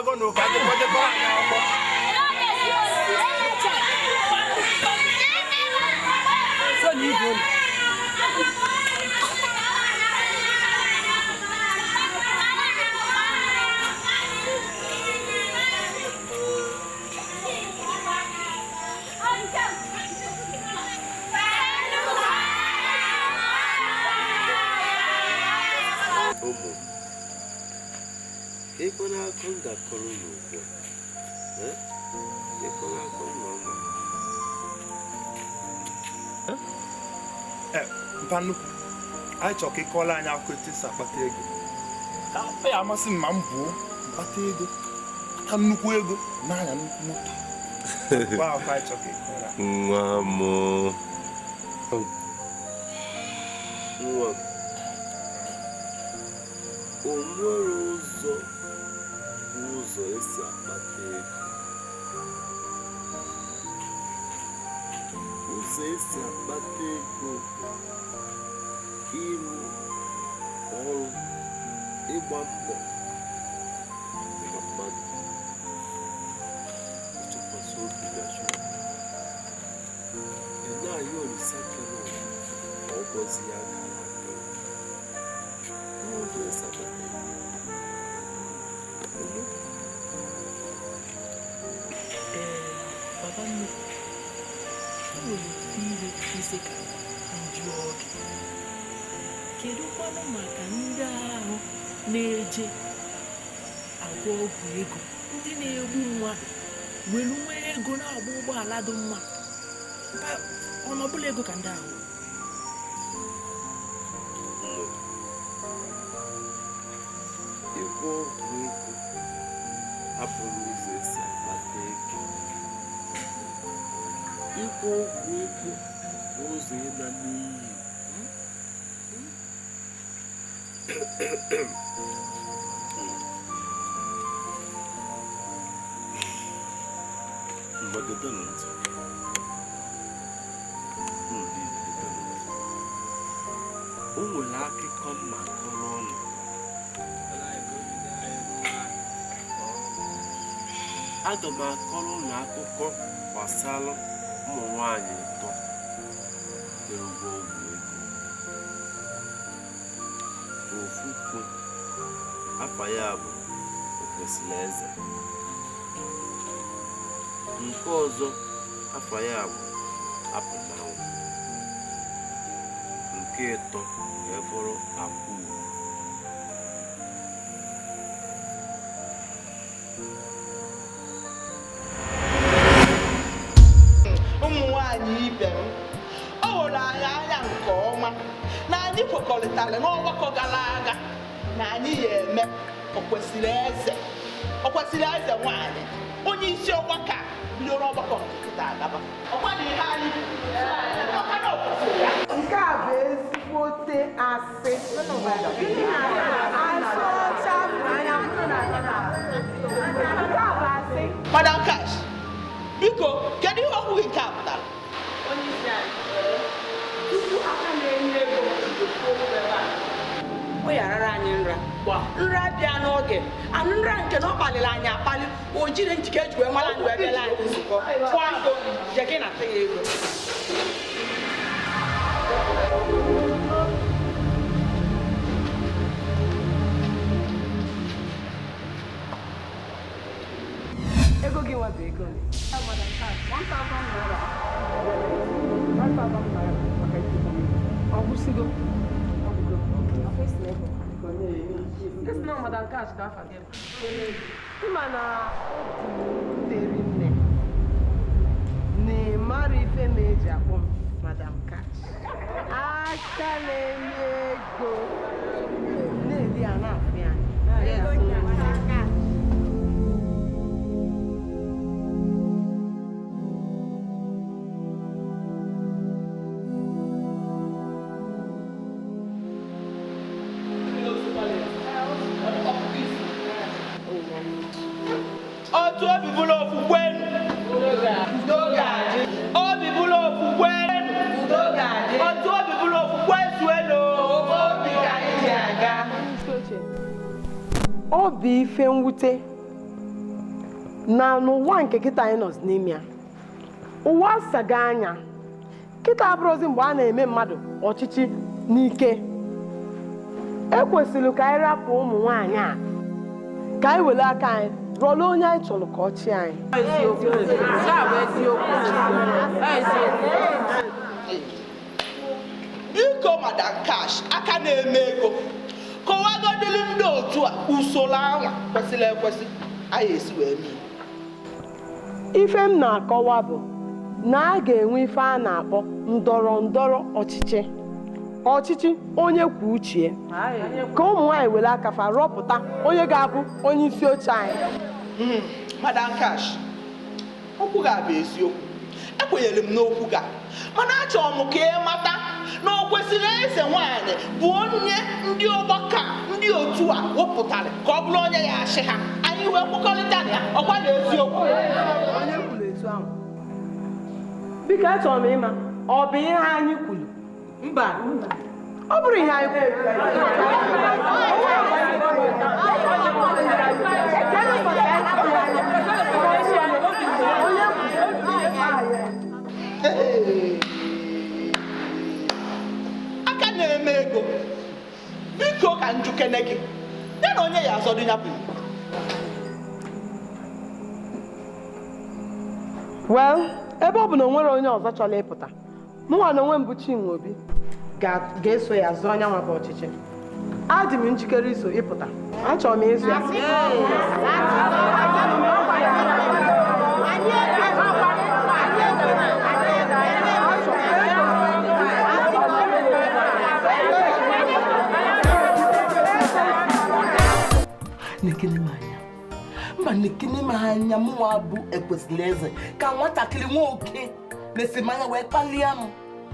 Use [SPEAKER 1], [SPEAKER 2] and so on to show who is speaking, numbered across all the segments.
[SPEAKER 1] Pụtago n'ụka jekọ jekọrọ anyị akwụkwọ.
[SPEAKER 2] Ụmụ m, ịkpọrọ akụ m ga-akọrọ unu ugbu a. Eh? Ịkpọrọ akụ m nọ mma.
[SPEAKER 1] Ee, mpa nnukwu, anyị chọrọ ka ị kọọrọ anyị akụkọ etu esi akpata ego. Ọ ya amasị m ma m buo mkpata ego, kpata nnukwu ego, na-anya nnukwu moto. Gwa akụkọ anyị chọrọ ka ị kọọrọ anyị.
[SPEAKER 2] Nwa m, nwa m, o nwere ụzọ bụ ụzọ esi akpata ego. Ụzọ esi akpata ego bụ ịrụ ọrụ, ịgba mbọ dịka mmadụ, ịtụkwasị obi na Chukwu, ị na-ayọ Olisa kere ụwa ka ọ gọzie aka aka. N'ụzọ esi akpata ego. Unu?
[SPEAKER 3] Ee, baba nnukwu, e nwere ofu ihe isi ka m jụọ gị. Kedu kwanụ maka ndị ahụ na-eje agwọ ọgwụ ego, ndị na-egbu mmadụ were nwee ego na-agba ụgbọala dị mma? Ọnụ ọbụla ego ka ndị ahụ.
[SPEAKER 2] Nwa, ịgwọ ọgwụ ego abụrụ ụzọ esi akpata ego. Ịgwọ ọgwụ ego bụ ụzọ ịla n'iyi. Mgbe gedonụ ntị. Unu niile gedonụ ntị. O nwere akụkọ m ma kọrọ unu. Aga m akọrọ unu akụkọ gbasara ụmụ nwaanyị atọ jere gwọ ọgwụ ego. Ofu kwu afa ya bụ Okwesịrị Eze. Nke ọzọ afa ya bụ Apụnanwụ. Nke ịtọ wee bụrụ Akwaugo.
[SPEAKER 4] Ụmụ nwanyị ibe m, o were anyị anya nke ọma na anyị kwekọrịtara n'ọgbakọ gara aga na anyị ya eme okwesịrị eze, okwesịrị eze nwaanyị onye isi ọgbakọ a bido n'ọgbakọ nke kịta agaba. Ọkwa na ihe anyị ọka na okwesịrị ya.
[SPEAKER 5] Nke a bụ ezigbote asị. Asị ọcha. Nke a bụ asị.
[SPEAKER 4] Madam Cash, biko, kedu ihe okwu gị nke a pụtara?
[SPEAKER 5] Onye isi anyị, tupu aka na-enye ego ekwu okwu ebe a, ọ yarara anyị nra nra bịa n'oge anụ nra nke na ọ kpaliri anyị akpali, o jiri njike eji wee mara anyị wee bịala anyị nzukọ. Kwado je gị nata ya ego. Ego gị nwa bụ ego ole? 1000 naira. 5000 naira maka isi. Ọ gwụsịgo? Ọ gwụgo. Afọ isi ego.
[SPEAKER 6] Esi na Madam Cash ka afa gị bụ.
[SPEAKER 5] Ịma na obi tere nne na ịmara ife ma eji akpọ m Madam Cash. Aka na-enye ego na-eli a na-afụ ya.
[SPEAKER 4] Otu obi bụrụ okwukwe udo ga-adị. Obi bụrụ okwukwe udo ga-adị. Otu obi bụrụ okwukwe zuelu.
[SPEAKER 5] Obi ka anyị ji aga. Ọ bụ ife mwute
[SPEAKER 6] Na n'ụwa nke kịta anyị nọzi n'ime ya, ụwa asaga anya kịta abụrụzi mgbe a na-eme mmadụ ọchịchị n'ike. Ekwesịrị ka anyị rapụ ụmụ nwaanyị a ka anyị were aka anyị rọrọ onye anyị chọrọ ka ọ chịa anyị.
[SPEAKER 4] Biko Madam Cash, aka na-eme ego, kọwagodili ndị otu a usoro anwa kwesịrị ekwesị anyị esi wee mee.
[SPEAKER 6] Ife m na-akọwa bụ na a ga-enwe ife a na-akpọ ndọrọ ndọrọ ọchịchị, ọchịchị onye kwuo uche, ka ụmụ nwaanyị were aka fa rọpụta onye ga-abụ onye isi oche anyị.
[SPEAKER 4] Madam Cash, okwu ga-abụ eziokwu, ekwenyere m n'okwu ga, mana achọrọ m ka ị mata na o kwesịrị eze nwaanyị bụ onye ndị ọgbakọ ndị otu a wepụtara ka ọ bụrụ onye ya achị ha, anyị wee kwekọrịta na ya, ọkwa na eziokwu.
[SPEAKER 6] Onye kwuru etu ahụ? Biko achọrọ m ịma, ọ bụ ihe anyị kwuru? Mba, ọ bụrụ ihe anyị kwuru.
[SPEAKER 4] Aka na-eme ego, biko ka njukene gị ya na onye ya azọdụ ya bụ.
[SPEAKER 6] Well, ebe ọ bụ na o nwere onye ọzọ chọrọ ịpụta, mụnwa na onwe m bụ Chinwe Obi ga-eso ya zọọ nyanwa bụ ọchịchị. Adị m njikere iso ịpụta, achọrọ m ịzụ ya.
[SPEAKER 7] Nekene m anya, mba, nekene m anya, mụnwa bụ ekwesịrị eze ka nwatakịrị nwoke na-esi m anya wee kpalie m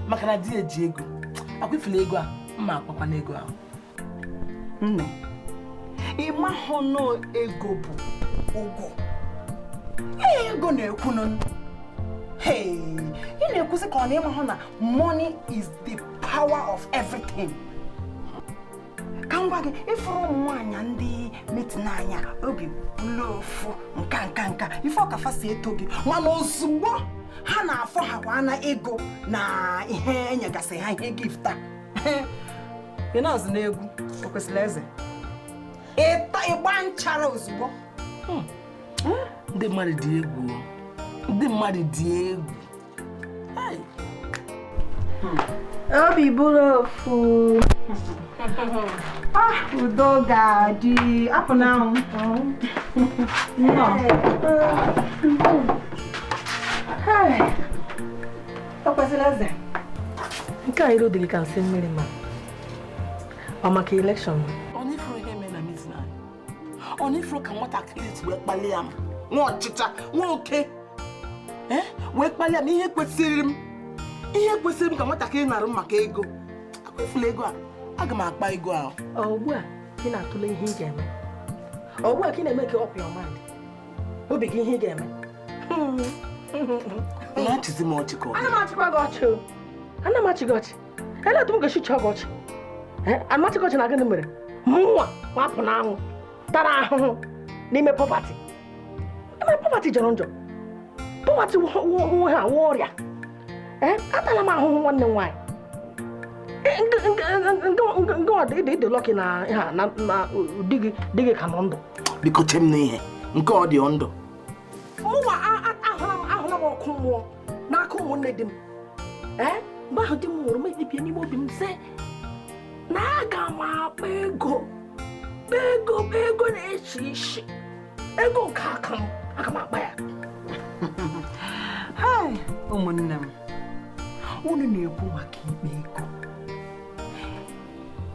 [SPEAKER 7] maka na di eji ego akwụfere ego a mma akpakwa n'ego ahụ.
[SPEAKER 5] Nne, ị mahụ na ego bụ ụgwọ. Ego na-ekwu nụ. Hey, ị na-ekwuzi ka ọ na ịmahụ na money is the power of everything. Ka m gwa gị, ịfụrụ ụmụ nwaanyị ndị metin anya obi bụlụ ofu nka nka nka ife ọkafa si eto gị, mana ozugbo ha na-afọ ha kwa na ego na ihe enyegasị ha ihe gift a. Ị nọọsụ n'egwu, o kwesịrị eze ịgba nchara ozugbo.
[SPEAKER 7] Ndị mmadụ dị egwu, ndị mmadụ dị egwu.
[SPEAKER 8] Obi bụrụ ofu. Ah, udo ga-adị. Apụ n'anwụ. Nnọọ. O kwesịrị eze.
[SPEAKER 3] Nke a iro dị gị ka nsị mmiri ma ọ maka elekshọn.
[SPEAKER 7] Ọ na-ifuru ihe mere na meeting anyị. Ọ na-ifuru ka nwatakịrị si wee kpalie m, nwa ọchịcha, nwa oke, wee kpalie m ihe kwesịrị m. Ihe kwesịrị m ka nwatakịrị nara m maka ego. Akwụfula ego a, aga m akpa ego ahụ.
[SPEAKER 3] Ugbu a ị na-atụle ihe ị ga-eme. Ugbu a ka ị na-eme ka up your mind. Obi gị ihe ị ga-eme.
[SPEAKER 7] Ị na-achịzi m ọchị ka ọ dị?
[SPEAKER 3] Ana m achịkwa gị ọchị. Ana m achị gị ọchị. Ele otu m ga-esi chọọ gị ọchị. Ana m achị gị ọchị na gịnị mere? Mụnwa wapụ n'anwụ tara ahụhụ n'ime poverty. Ime poverty jọrọ njọ. Poverty wụ ha wụ ọrịa. Atala m ahụhụ nwanne m nwaanyị. Ịdị lọkị na di gị ka nọ ndụ.
[SPEAKER 7] Biko che m n'ihe nke ọ dị ndụ.
[SPEAKER 3] Mụnwa ahụla m ọkụ mmụọ n'aka ụmụnne di m. Mgbe ahụ di m nwụrụ, m ekpebie n'ime obi m sị na aga m akpa ego ego ego na-eshi ishi ego nke aka m, aga m akpa ya.
[SPEAKER 5] Hai, ụmụnne m, unu na-ekwu maka ikpe ego.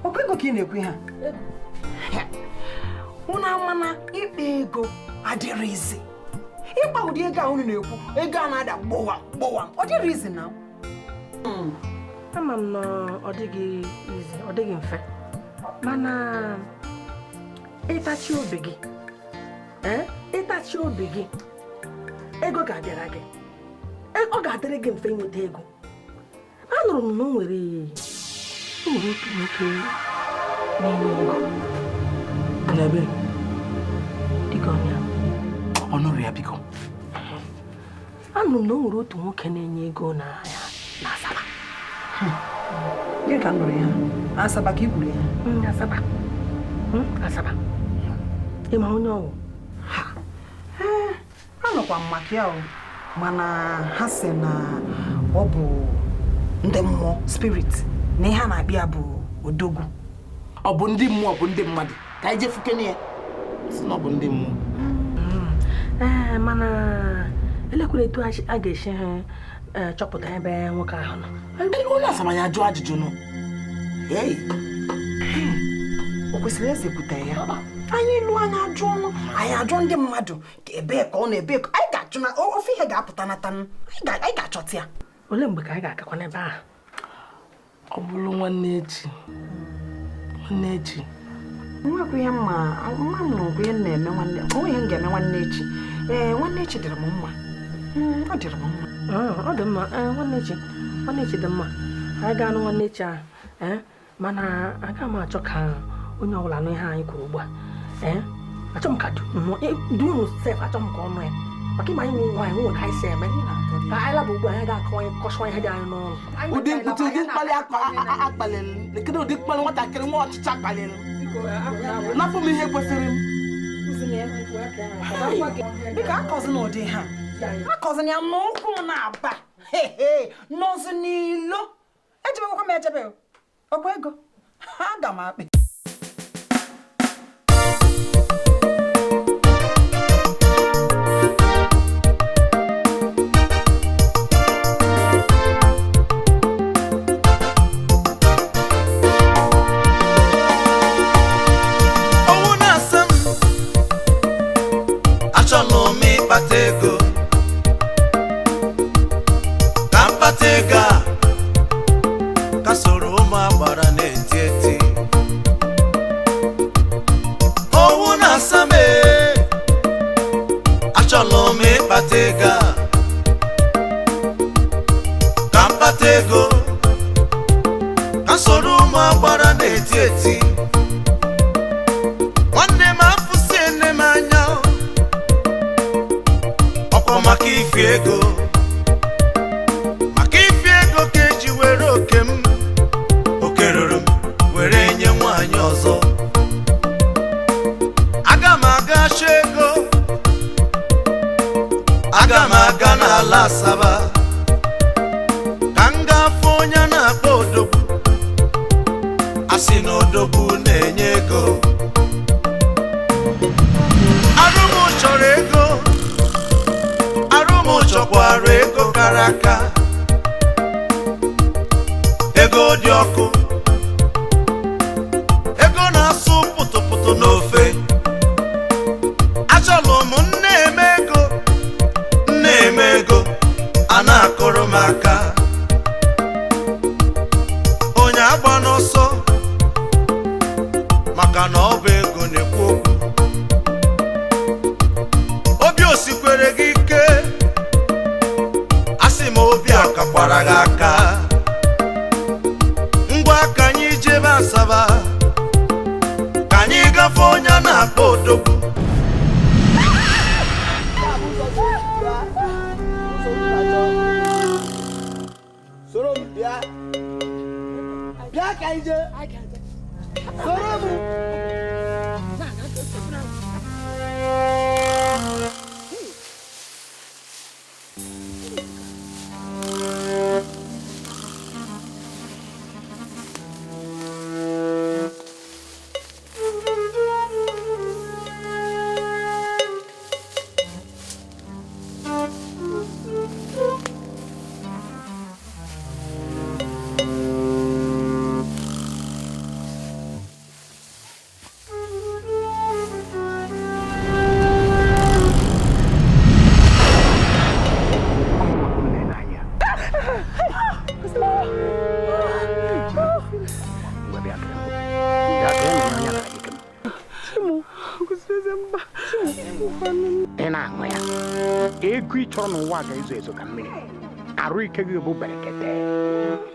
[SPEAKER 5] Ọkwa ego ka ị na-ekwu ihe a? Unu ama na ikpe ego adịrịzi. Ịkpa ụdị ego a unu na-ekwu, ego a na-ada gbọwa gbọwa, ọ dịrịzi na.
[SPEAKER 3] Ama m na ọ dịghị izi, ọ dịghị mfe, mana ịtachi obi gị, ịtachi obi gị, ego ga-abịara gị. Ọ ga-adịrị gị mfe ịnweta ego. Anụrụ m na o nwere otu nwoke na-enye ego.
[SPEAKER 7] N'ebe?
[SPEAKER 3] Dịka ọnya.
[SPEAKER 7] Ọ nụrụ Nụrụ ya biko.
[SPEAKER 3] Anụ m na o nwere otu nwoke na-enye ego n'ahịa na Asaba.
[SPEAKER 8] Gịnị ka m nụrụ ya? Asaba ka i kwuru ya?
[SPEAKER 3] Asaba. Asaba. Ị ma onye ọwụ?
[SPEAKER 8] Ee, anụkwa m maka ya o. Mana ha sị na ọ bụ ndị mmụọ spirit na ihe a na-akpị ya bụ odogwu.
[SPEAKER 7] Ọ bụ ndị mmụọ bụ ndị mmadụ ka anyị jefukene ya sị na ọ bụ ndị mmụọ.
[SPEAKER 3] Ee, mana elekwala etu a ga-esi ha chọpụta ebe nwoke ahụ nọ.
[SPEAKER 7] Onye Asaba ya ajụ ajụjụ nụ.
[SPEAKER 8] O kwesịrị eze kwutere ya. Anyị lụọ anyị ajụ ọnụ, anyị ajụ ndị mmadụ ka ebee ka ọ na-ebe ka anyị ga-achụ na ofe ihe ga-apụta nata anyị ga-achọta ya.
[SPEAKER 3] Olee mgbe ka anyị ga-agakwa n'ebe ahụ?
[SPEAKER 7] Ọ bụrụ nwanne echi. Nwanne echi.
[SPEAKER 8] Nwekwa ihe mma nwa m nụrụ ihe m na-eme nwanne onwe ihe m ga-eme nwanne echi. Ee, nwanne echi dịrị m mma. Ọ dịrị m mma.
[SPEAKER 3] Ọ dị mma. Nwanne echi nwanne echi dị mma. Anyị ga-anụ nwanne echi ahụ. Ee, mana aga m achọ ka onye ọbụla nụ ihe anyị kwuru ugbu a. Ee, achọ m ka dị unu sef achọ m ka ọ nụ ya. Maka ịma anyị nwe nwaanyị nwe ka anyị si eme. Ka anyị laba ugbu a anyị ga-akọwanye kọsịwa ihe dị anyị n'ọnụ.
[SPEAKER 7] Ụdị mkpụtụ ụdị mkpali akpalịrị kedu ụdị mkpali nwatakịrị nwa ọchịchị akpalịrị napụ m ihe kwesịrị m.
[SPEAKER 8] Biko akọzina ụdị ha akọzina ya n'ụkwụ m na-aba nọzi n'ilo ejebekwa m ejebe ọkwa ego aga m akpị.
[SPEAKER 9] Ị na-aṅụ ya ego ị chọrọ n'ụwa ga-ezo ezo ka mmiri arụ ike gị bụ berekete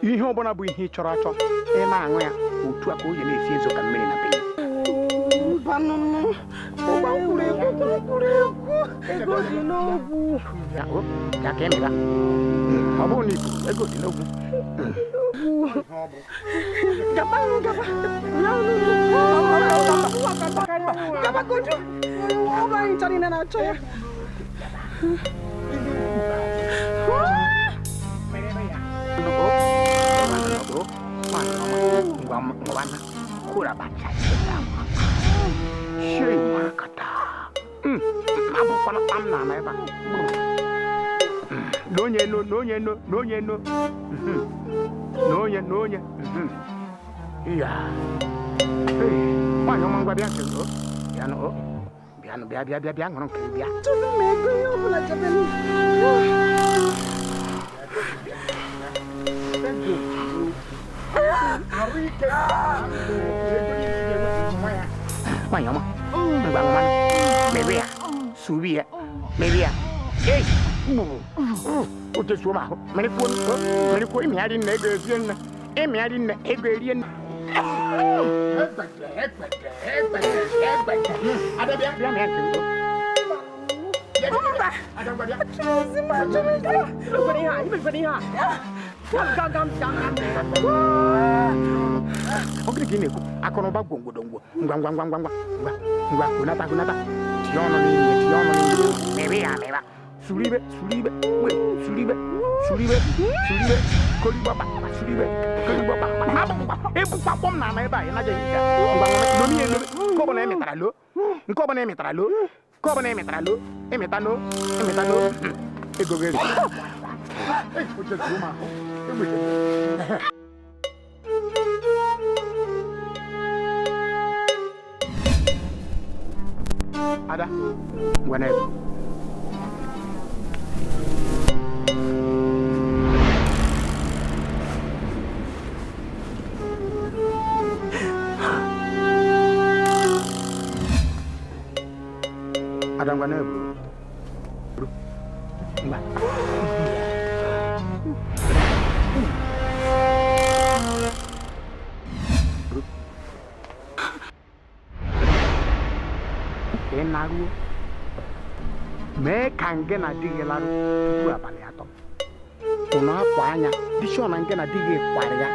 [SPEAKER 9] ihe ọbụla bụ ihe ị chọrọ achọ ị na-aṅụ ya otu a ka o ji na-esi ezo ka mmiri na be.
[SPEAKER 6] Gabanụ. Ụgba nkwuru ekwu, nkwuru ekwu. Ego dị n'ogwu.
[SPEAKER 9] Ya o, ya ka emeba. Ọ bụrụ na ibu ego dị n'ogwu.
[SPEAKER 6] Gabanụ, gaba. Gabagodu. Ọ bụ anyị chọrọ ị na-achọ ya. Tụrụ m ego ihe ọbụla chebe m.
[SPEAKER 9] Nwaanyị ọma, ngwa ngwa mewe ya, suru ya, mewe ya. Ei, o jesuo m ahụ, mịrịkwuo, mịrịkwuo, ịmịgharị nne ego erie nne, ịmịgharị nne ego erie nne. Ada bịa, bịa mịa nke mbụ.
[SPEAKER 6] Mba! Achọghịzi m, achọghịzi m. Imekwere ihe a, imekwere ihe a.
[SPEAKER 9] Ọ gịnị ka ị na-ekwu? Akụnụba gwongwodongwo, ngwa ngwa ngwa ngwa ngwa ngwa ngwa hunata hunata, tinye ọnụ n'ime, tinye ọnụ n'ime, mịrị ya mịra, suru ibe, suru ibe, we, suru ibe, suru ibe, suru ibe, korigbo kpakpa, suru ibe, korigbo kpakpa, abụkwa, ebukwa kpọm na ama ebe a, ị naghị ehicha. Ngwa ngwa, lomi ya elomi, nke ọbụla emetara lo, nke ọbụla emetara lo, nke ọbụla emetara lo, emeta no, emeta no, ego gị eri. Ei, o jesuo m ahụ, egbe. Ada, ngwa na ebe. Ada ngwa na ebe. Ngwa. Ị na-aruo mee ka nge na di gị larụ tupu abalị atọ. Ụnụ akwa anya dịshọ na nge na di gị kwara ya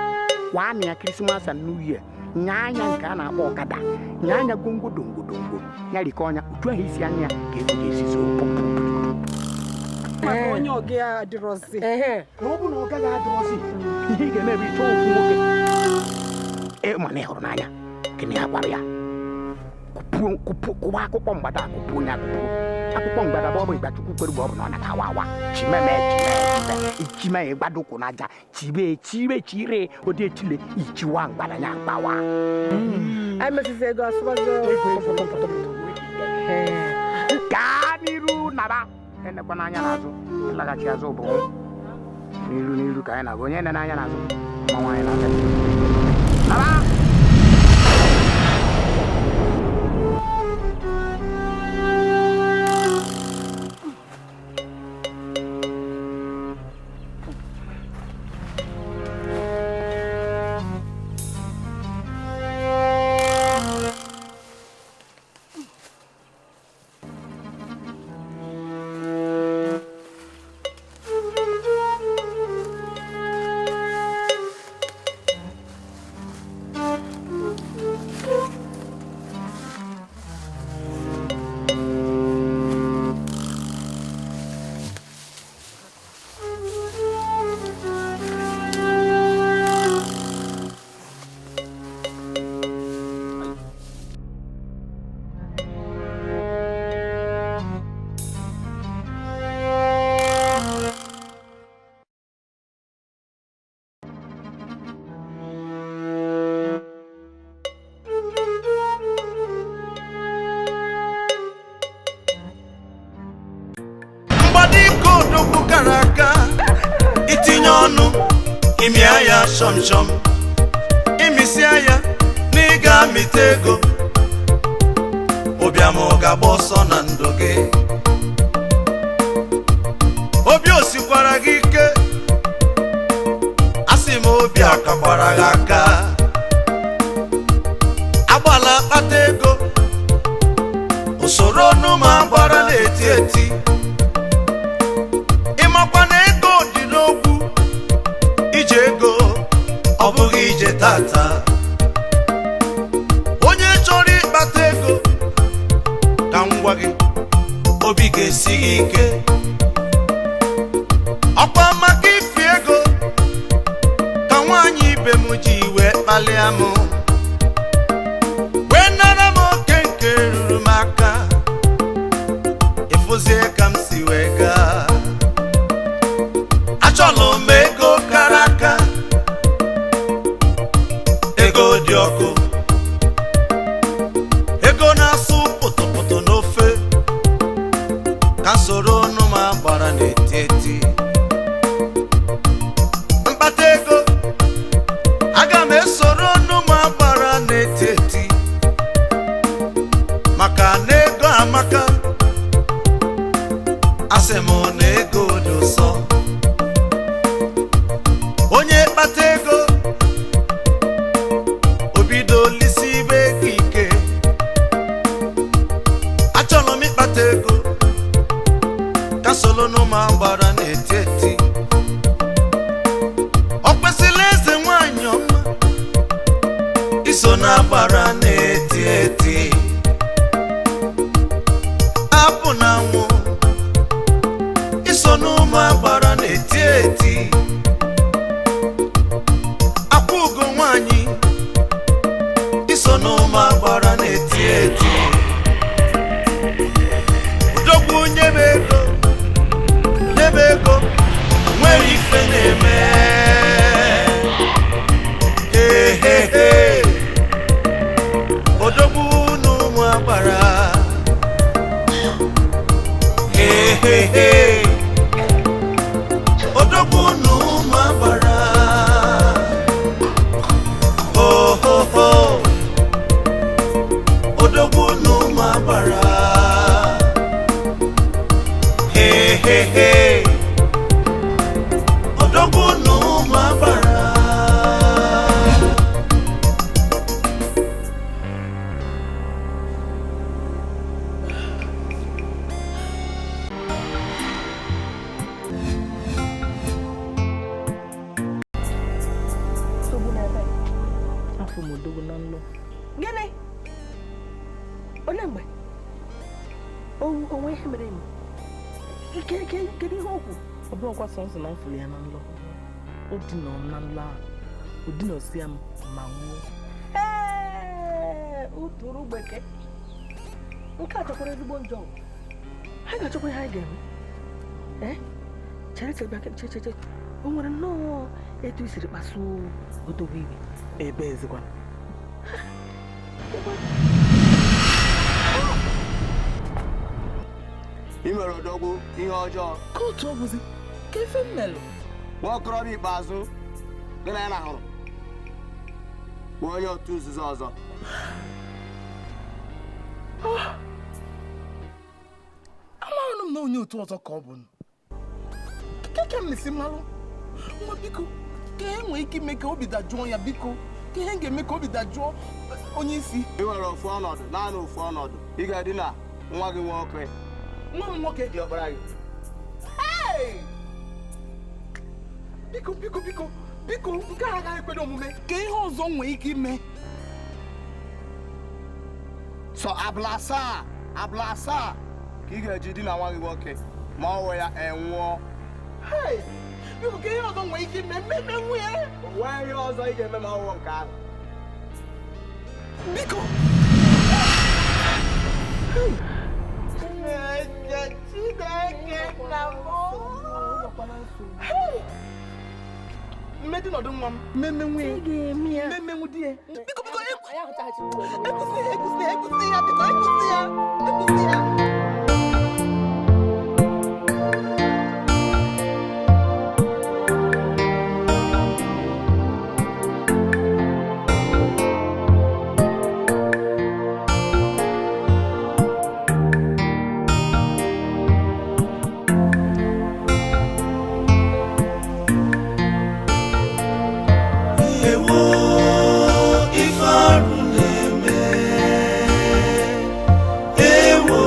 [SPEAKER 9] kwa na ya Krismas and New Year, nya anya nke a na-akpọ ọkada, nya anya gwongwo dongwo dongwo, ya rikọ ọnya otu ahụ isi anya ka ego ga-esi zo pụpụ.
[SPEAKER 8] Maka onye ọga ya adịrọzi.
[SPEAKER 9] Na ọ bụ na ọ gaghị adịrọzi, ihe ị ga-eme bụ ịchọ ofu nwoke ịma na ị hụrụ n'anya gịnị ya gwara ya kụwa akpụkpọ mgbada akụpụ onye akụpụ akpụkpọ mgbada bụ ọ bụ ịgbachukwu kwere bụ ọ bụ na ọ nata awa awa chimeme chime chime ịgbadokwu n'aja chibe chibe chire ode echile ichiwa mgbada ya agbawa.
[SPEAKER 6] Emesizi ego asụbazi
[SPEAKER 9] gaa n'iru naba enekwa n'anya n'azụ ịlaghachi azụ bụ n'iru n'iru ka anyị na-agụ onye nne n'anya n'azụ mmanwụ anyị na-aga naba.
[SPEAKER 10] Itinye ọnụ ịmịa ya shọmshọm, ịmịsịa ya na ị ga-amịta ego. Ụbịam ga-agba ọsọ na ndụ gị. Obi osikwara gị ike, asị m obi akakwara gị aka. Agbala akpata ego, Ịmakwa na ego dị n'okwu. Ije ego ọ bụghị ije tata. Onye chọrọ ịkpata ego, ka m gwa gị, obi ga-esi gị ike. Ọkwa maka ifi ego ka nwaanyị ibe m ji wee kpalịa m, wee nara m oke nke ruru m aka. Ịfụzie ka m si wee gaa. Achọlụ m ego kara aka, ego dị ọkụ, ego na-asụ pụtụpụtụ n'ofe, ka soro ọnụ ma gbara na-eti eti. Mkpata ego, aga m esoro ọnụ ma gbara na-eti eti, maka na ego amaka. Asị m na ego dị ụsọ. Onye kpata ego, o bido lisi ibe ego ike. Achọrọ m ịkpata ego ka solo n'ụmụ agbara na-eti eti. Ọ kwesịrị eze nwanyị ọma iso na agbara na-eti eti. Apụ na anwụ, iso n'ụmụ agbara na-eti eti. Akwa ugo nwanyị, iso n'ụmụ agbara na-eti eti. Odogwu, nye m ego, nye m ego, nwere ife na-eme. Hey, hey, hey. Odogwu n'ụmụ agbara. Hey, hey, hey. Odogwu n'ụmụ agbara. Ho, ho, ho. Odogwu n'ụmụ agbara. Hey, hey, hey. Odogwu n'ụmụ agbara.
[SPEAKER 3] Nsogbu n'ebe afọ m odogwu na nlọ.
[SPEAKER 7] Gịnị? Olee mgbe? Onwe ihe mere m? Kedu ihe okwu?
[SPEAKER 3] Ọ bụrụkwa sọnsọ na m fụrụ ya na nlọ, o dina m na nlọ ahụ, o dinosia m ma nwụọ.
[SPEAKER 7] Ee, uturu gbeke. Nke a chọkwara ezigbo njọ.
[SPEAKER 3] Anyị ga-achọkwa ihe anyị ga-eme. Ee, chere, chere, bịa, chere, chere. O nwere nnọọ etu i siri kpasuo odogwu iwe? Ebe ezikwa.
[SPEAKER 11] Ị mere odogwu ihe ọjọọ.
[SPEAKER 7] Ka otu ọ bụzi ka ife m melụ.
[SPEAKER 11] Nwa okorobịa ikpeazụ gị na ya na-ahụrụ bụ onye otu nzuzo ọzọ.
[SPEAKER 7] Amaghị m na onye otu ọzọ ka ọ bụ. Keke m na-esi mmalụ nwa, biko, ka e nwee ike ime ka obi dajụọ ya. Biko, ka ihe m ga-eme ka obi dajụọ onye isi?
[SPEAKER 11] Ị nwere ofu ọnọdụ, naanị ofu ọnọdụ. Ị ga-edina nwa gị nwoke.
[SPEAKER 7] Nwa m nwoke?
[SPEAKER 11] Dị ọkpara gị.
[SPEAKER 7] Hey! Biko, biko, biko, biko, nke a agaghị ekwere omume. Ka ihe ọzọ m nwee ike ime?
[SPEAKER 11] Sọ abụla 7, abụla 7 ka ị ga-eji dina nwa gị nwoke, ma ọ wụ ya enwụọ.
[SPEAKER 7] Hey! Biko, ka ihe ọzọ m nwee ike ime mmemme nwunye?
[SPEAKER 11] O nweghị ihe ọzọ ị ga-eme ma ọ wụ nke ahụ.
[SPEAKER 7] Biko. Chineke, Chineke nna m. Hey! Mmedi nọdụ nwa m, mmemme nwunye.
[SPEAKER 3] Ị ga-eme ya.
[SPEAKER 7] Mmemme nwụ di ya. Biko, biko, ekwusị ya, ekwusị ya, ekwusị ya, biko, ekwusị ya, ekwusị ya.
[SPEAKER 10] Ewo, ife arụ na-eme. Ewo.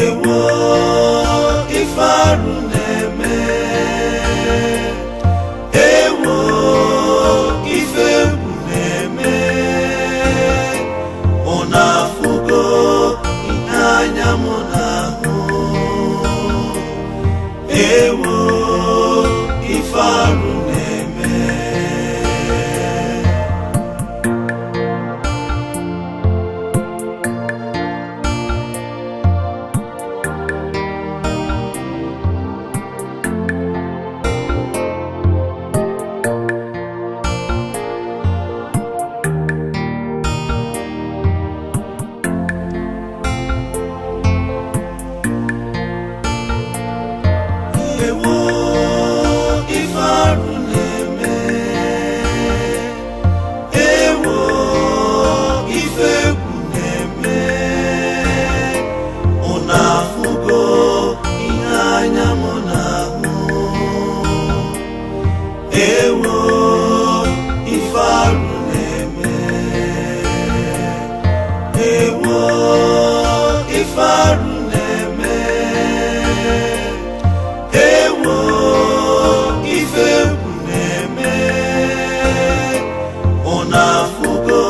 [SPEAKER 10] Ewo, ife arụ na-eme. Ewo, ife egwu na-eme. Unu afụgo ihe anya m na-ahụ. Ewo, ife arụ na-eme. Ewo, ife arụ na-eme. Ewo, ife egwu na-eme. Unu afụgo ihe anya m na-ahụ. Ewo, ife arụ na-eme. Ewo, ife arụ na-eme. Ewo, ife egwu na-eme. Unu afụgo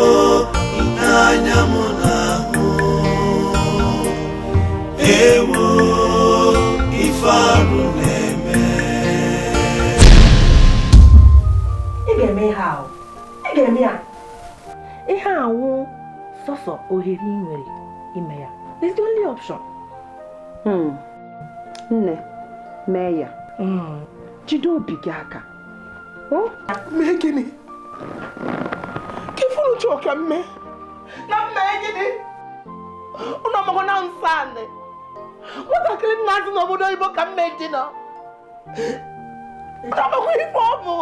[SPEAKER 10] ihe anya m na-ahụ. Ewo, ife arụ na-eme.
[SPEAKER 3] Ị ga-eme ihe ahụ, ị ga-eme ya. Ihe awụ sọsọ ohere ị nwere ime ya. It's the only option.
[SPEAKER 8] Nne, mee ya. Jide obi gị aka. O?
[SPEAKER 7] Mee gịnị? Ka ifuru chọọ ka m mee? Na m mee gịnị? Unu ọmụgwọ na nsọ anị. Nwatakịrị nna asị n'obodo oyibo ka m mee dị nọ. Ọmụgwọ ife ọ bụ.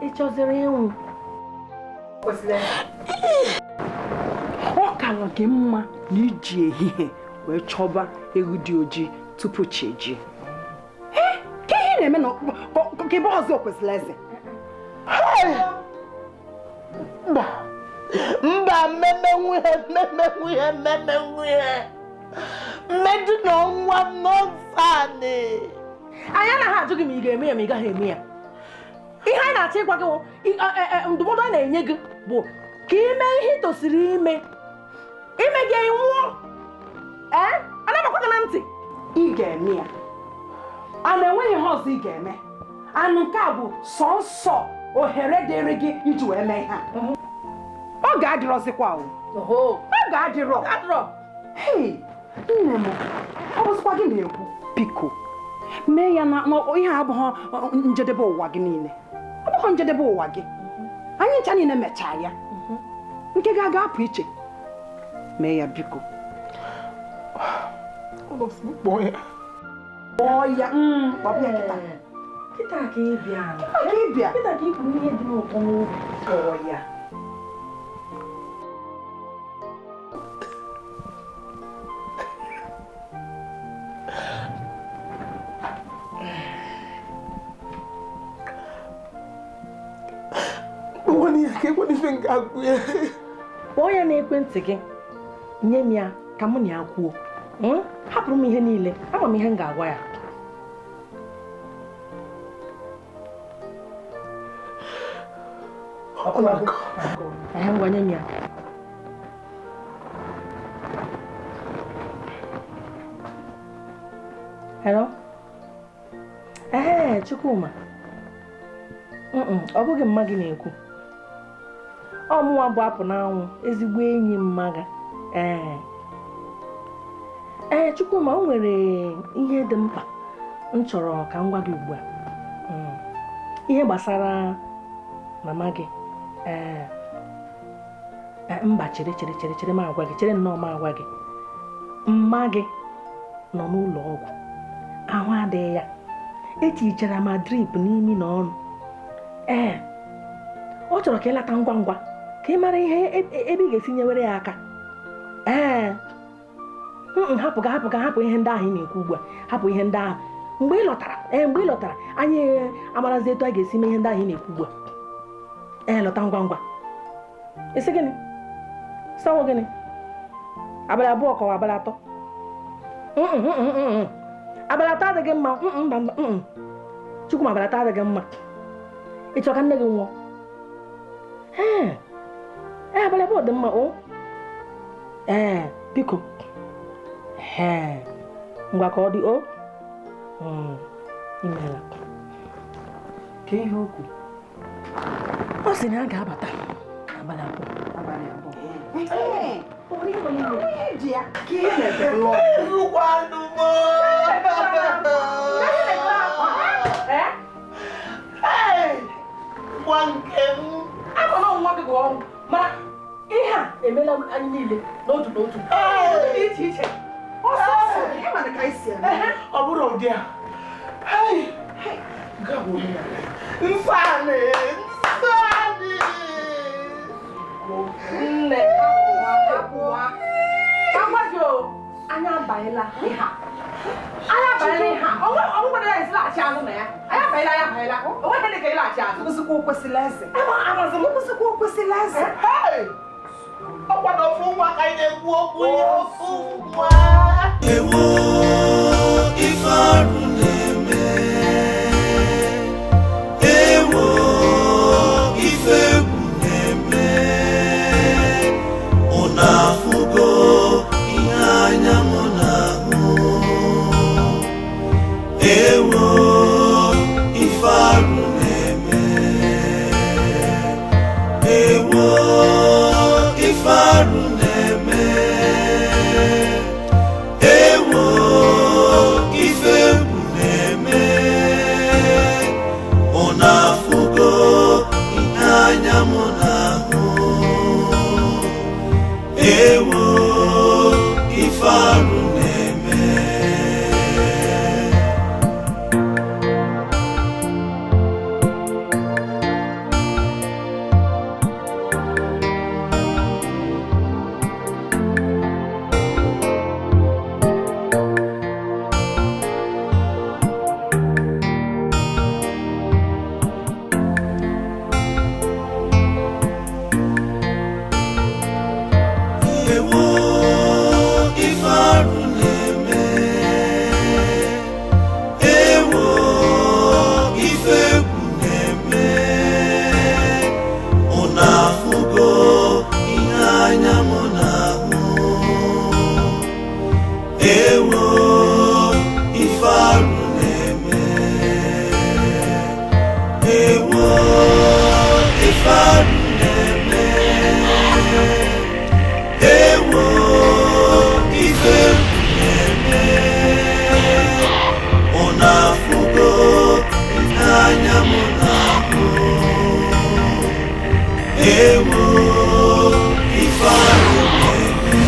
[SPEAKER 3] Ị chọziri ịnwụ?
[SPEAKER 5] Ọ kara gị mma na iji ehihie wee chọba ewu dị ojii tupu chi ejie. Ee, ka ihe ị na-eme na ka ebe ọzọ kwesịrị eze.
[SPEAKER 7] Mba, mba, mmemme nwunye, mmemme nwunye, mmemme nwunye. Mmedụ na nwa m n'ọsọ anị.
[SPEAKER 3] Anyị anaghị ajụ gị ma ị ga-eme ya ma ị gaghị eme ya. Ihe anyị na-achọ ịgwa gị bụ, ndụmọdụ a na-enye gị bụ ka ị mee ihe ị tosiri ime. Ime gị nwụọ. Ee, anaghị gị na ntị.
[SPEAKER 5] Ị ga-eme ya. A na-enweghị ihe ọzọ ị ga-eme. Anụ nke a bụ sọnsọ ohere dịrị gị iji wee mee ihe a. Ọ ga-adịrọzikwa o. Ọ ga-adịrọ. Hei, nne m, ọ bụzikwa gị na-ekwu. Biko, mee ya na ihe a abụghị njedebe ụwa gị niile. Ọ bụghị njedebe ụwa gị. Anyị ncha niile mechaa ya. Nke ga-aga apụ iche. Mee ya biko.
[SPEAKER 7] Kpọọ ya.
[SPEAKER 5] Kpọọ ya. Kpọọ ya kịta.
[SPEAKER 3] Kịta ka ị bịa.
[SPEAKER 5] Kịta ka ị bịa.
[SPEAKER 3] Kịta ka ị kwuru ihe dị m ụtọ n'obi.
[SPEAKER 5] Kpọọ ya.
[SPEAKER 3] Kpọọ ya n'ekwentị gị, nye m ya ka mụ na ya kwuo. Hapụrụ m ihe niile, ama m ihe m ga-agwa ya. Ngwa nye m ya. Hello? Ee, Chukwuma. Ọ bụghị mma gị na-ekwu. Ọ mụnwa bụ apụ n'anwụ, ezigbo enyi mma gị. Ee, Chukwuma, o nwere ihe dị mkpa m chọrọ ka m gwa gị ugbu a. Ihe gbasara mama gị. Ee, mba, chere chere chere chere m agwa gị, chere nnọọ m agwa gị. Mma gị nọ n'ụlọ ọgwụ, ahụ adịghị ya. Etichara ma drip n'imi na ọnụ. Ee, ọ chọrọ ka ị lata ngwa ngwa ka ị mara ihe ebe ị ga-esi nyewere ya aka. Ee, hapụ ga hapụ ga hapụ ihe ndị ahụ ị na-ekwu ugbu a, hapụ ihe ndị ahụ. Mgbe ị lọtara, mgbe ị lọtara, anyị amarazi etu a ga-esi mee ihe ndị ahụ ị na-ekwu ugbu a. Ee, lọta ngwa ngwa. Isi gịnị? Sawo gịnị? Abalị abụọ kọwa abalị atọ.
[SPEAKER 7] Abalị atọ adịghị mma. Mba mba. Chukwu, abalị atọ adịghị mma. Ị chọrọ ka nne gị nwụọ? Ee, ee, abalị 2 dị mma o. Ee, biko. Ee, ngwa ka ọ dị o. Imeela.
[SPEAKER 8] Ka ihe okwu.
[SPEAKER 7] Ọ sị na a ga-abata abalị 2.
[SPEAKER 8] Abalị 2.
[SPEAKER 4] Nwa nke m.
[SPEAKER 7] Afọ na nwa gị bụ ọnwụ, mana ihe a emela anyị niile n'otu n'otu. Dị iche iche.
[SPEAKER 4] Ọ bụrụ ụdị a. Nsọ anị.
[SPEAKER 7] Nne, hapụwa. Ka m gwa gị o, anya abanyela ihe a. Anya abanyela ihe a. Ọ nwekwara ya esi laghachi azụ na ya. Anya abanyela, anya abanyela. O nweghị dị ka ịlaghachi azụ.
[SPEAKER 8] Kwụsịkwa o kwesịrị eze.
[SPEAKER 7] Amazị m.
[SPEAKER 8] Kwụsịkwa o kwesịrị eze.
[SPEAKER 4] Ọkwa na ofu nwa ka anyị na-ekwu okwu ya, ofu nwa.
[SPEAKER 10] Ewo ife arụ na-eme, ewo ife egwu na-eme, unu afụgo ihe anya m na-ahụ. Ewo ife arụ na-eme, ewo ife arụ na-eme, ewo ife egwu na-eme, unu afụgo ihe anya m na-ahụ. Ewo ife arụ na-eme. Ewo ife arụ na-eme, ewo ife egwu na-eme, unu afụgo ihe anya m na-ahụ. Ewo ife arụ na-eme, ewo ife arụ na-eme, ewo ife egwu na-eme, unu afụgo ihe anya m na-ahụ. Ewo ife arụ na-eme.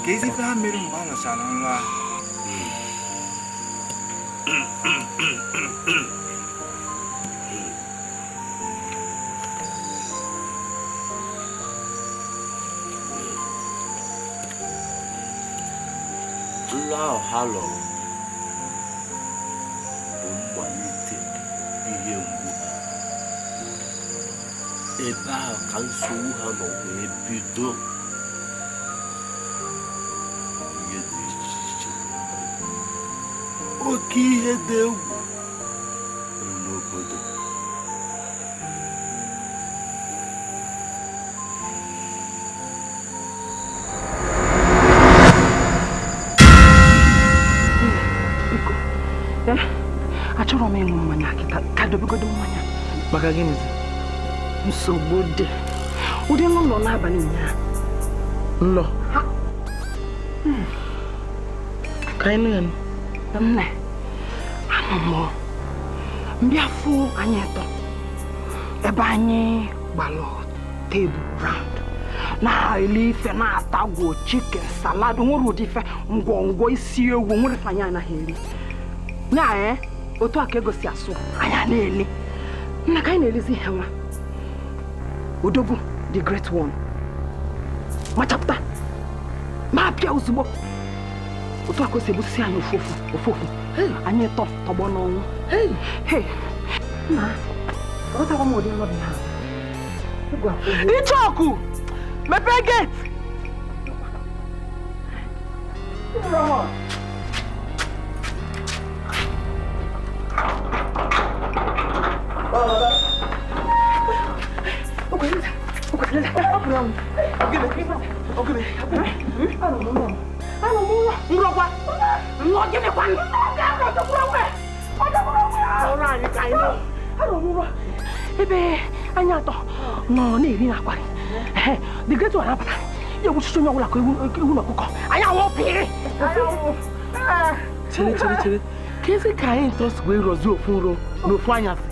[SPEAKER 12] Ka ezi ife ha mere mgbe a nọchara nrọ ahụ.
[SPEAKER 2] Nlọ ahụ ha lọrọ bụ mmalite ihe mgbu ha. Ebe ahụ ka nsogbu ha nọ wee bido. Ihe dị iche iche, oke ihe dị egwu mere n'obodo.
[SPEAKER 8] Biko, achọrọ m ịṅụ mmanya kịta, ka dobegodo mmanya.
[SPEAKER 7] Maka gịnịzi?
[SPEAKER 8] Nsogbu dị. Ụdị nlọ n'abalị ụnyaahụ.
[SPEAKER 7] Nlọ? Ka anyị nụ ya nụ.
[SPEAKER 8] Nne, anọ m mbịa fụ anyị atọ ebe anyị gbalụ tebụl round na-eli ife, na-atagwo chicken salad, nwere ụdị ife ngwongwo isi ewu nwere ife anyị anaghị eri na otu a ka ego si asụ anyị a na-eli. Nna, ka anyị na-elizi ihe nwa odogwu the great one machapụta ma pịa ozugbo, otu a ka o si egbusisi anyị ofu ofu ofu ofu, anyị tọ tọgbọ n'ọnwụ. Nna, aghọtakwa m ụdị nrọ dị ha.
[SPEAKER 7] Icheoku, mepee gate! Nrọkwa
[SPEAKER 8] ebe anyị atọ nọ na-eri na akwari, the great one abata ya egwuchichi onye ọbụla ka ewu na ọkụkọ, anyị anwụ pịrị.
[SPEAKER 7] Chere chere chere, ka ezi ka anyị ntọ si wee rọzie ofu nro n'ofu anyasị.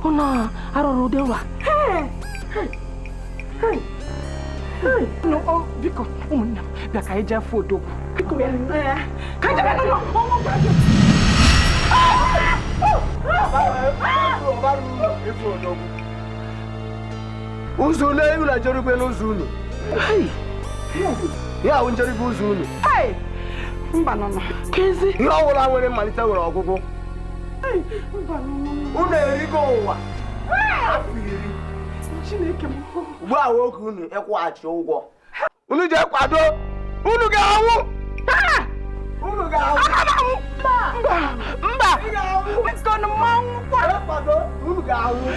[SPEAKER 8] Ụnọ arụrụ ụdị nwa. Biko ụmụnne m, bịa ka anyị jee fụ odogwu. Biko ka anyị jebe n'ụlọ.
[SPEAKER 11] Ụzọ unu ewu na njerube n'ụzọ unu. Ya ahụ njerube ụzọ unu.
[SPEAKER 8] Mba nọ nọ.
[SPEAKER 7] Kezi.
[SPEAKER 11] Ihe ọbụla nwere mmalite nwere ọgwụgwụ. Unu erigo ụwa afọ 10.
[SPEAKER 8] Chineke m.
[SPEAKER 11] Ugbu a nwoke unu ịkwụghachi ụgwọ. Unu jee kwado, unu ga-anwụ. Unu ga-anwụ.
[SPEAKER 8] Mba. Mba. Biko na mmanwụ kwa.
[SPEAKER 11] Kwado, unu ga-anwụ.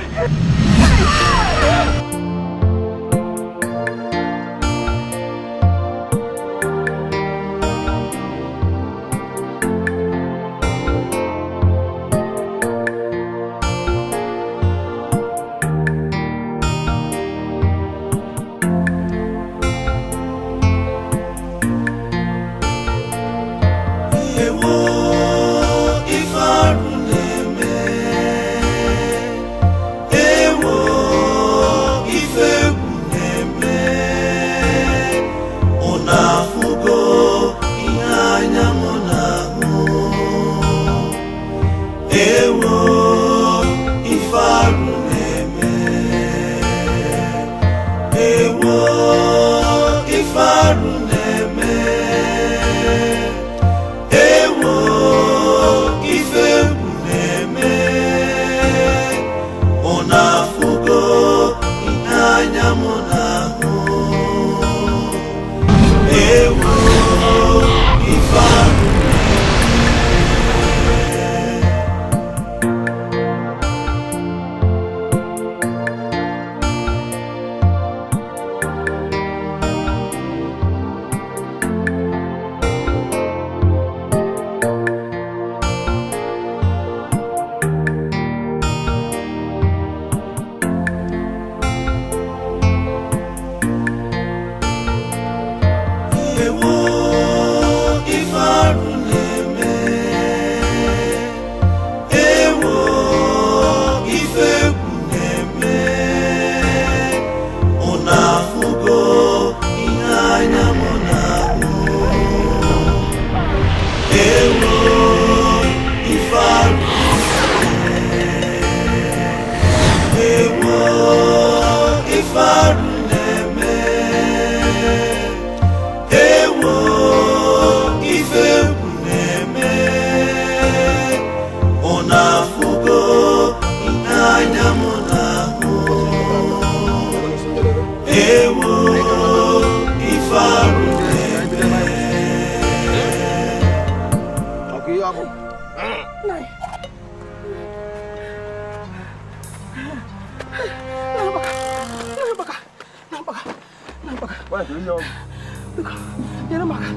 [SPEAKER 8] Nyere m aka.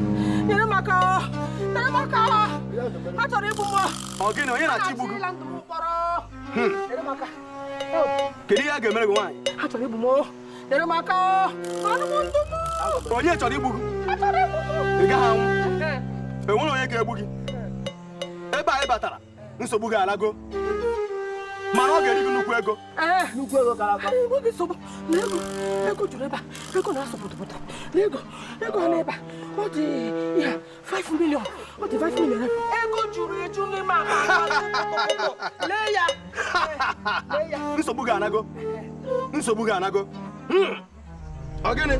[SPEAKER 8] Nyere m aka. Nyere m aka. A chọrọ igbu m.
[SPEAKER 11] Ọ gịnị onye na-achọ igbu gị?
[SPEAKER 8] Ndụ m mkpọrọ. Nyere m aka.
[SPEAKER 11] Kedu ihe a ga-emere gị nwaanyị?
[SPEAKER 8] A chọrọ igbu m. Nyere m aka. Anụ m ndụ m.
[SPEAKER 11] Onye chọrọ igbu gị?
[SPEAKER 8] A chọrọ igbu m.
[SPEAKER 11] Ị gaghị anwụ. Enwere onye ga-egbu gị. Ebe a ị batara, nsogbu gị alago. Mana ọ ga-eri gị nnukwu ego.
[SPEAKER 8] Nnukwu ego gara aga. Ego gị nsogbu. Na ego, ego juru ebe a. Ego na-asụ pụtapụta. Na ego, ego na ebe a. Ọ dị ya 5 million. Ọ dị 5 million. Ego juru eju n'ime akpa. Lee ya. Lee ya.
[SPEAKER 11] Nsogbu gị anago. Nsogbu gị anago. Ọ gịnị?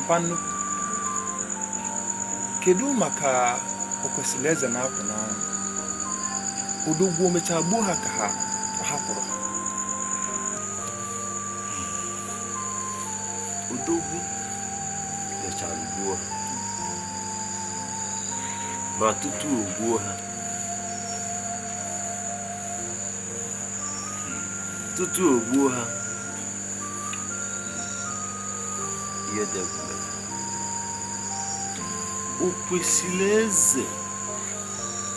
[SPEAKER 1] Mpa nnukwu, kedu maka o kwesịrị eze na-apụ n'anwụ? Odogwu o mechaa gbuo ha ka ha ọ hapụrụ ha?
[SPEAKER 2] Odogwu mechara gbuo ha, ma tutu o gbuo ha, tutu o gbuo ha, ihe dị egwu mere. O kwesịrị eze